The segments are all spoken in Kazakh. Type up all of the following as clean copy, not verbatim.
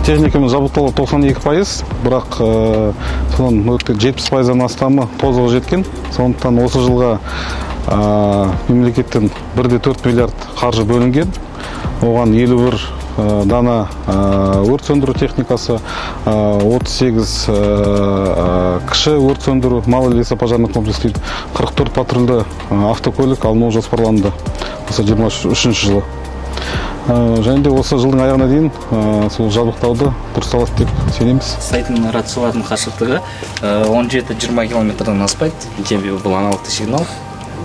Техникамен жабдықталу 92%, бірақ содан 70%-дан астамы тозығы жеткен. Сондықтан осы жылға мемлекеттен 1,4 миллиард қаржы бөлінген. Оған 51 дана өрт сөндіру техникасы, 38 кіші өрт сөндіру, малый лесопожарный комплекс дейді, 44 патрульді автокөлік алыну жоспарланды осы 23 жылы. Және де осы жылдың аяғына дейін сол жабдықтауды дұрысталады деп сенеміз. Сайтын рациялардың қашықтығы 17-20 километрден аспайды. Себебі бұл аналогты сигнал.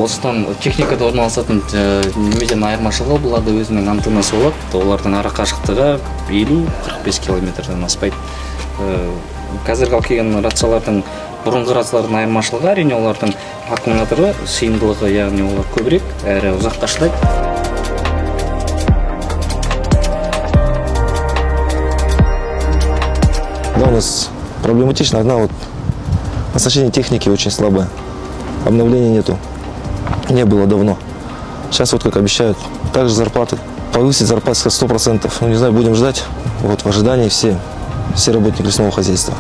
Осыдан техникада орналасатын немеден айырмашылығы, бұларда өзінің антеннасы болады. Олардың ара қашықтығы 50-45 километрден аспайды. Қазіргі алып келген рациялардың бұрынғы рациялардың айырмашылығы, әрине, олардың аккумуляторы сыйымдылығы, яғни олар көбірек әрі ұзаққа шыдайды. Да, у нас проблематично. Одна оснащение техники очень слабое. Обновления нету. Не было давно. Сейчас как обещают, также зарплаты. Повысить зарплаты 100%. Не знаю, будем ждать. В ожидании все работники лесного хозяйства.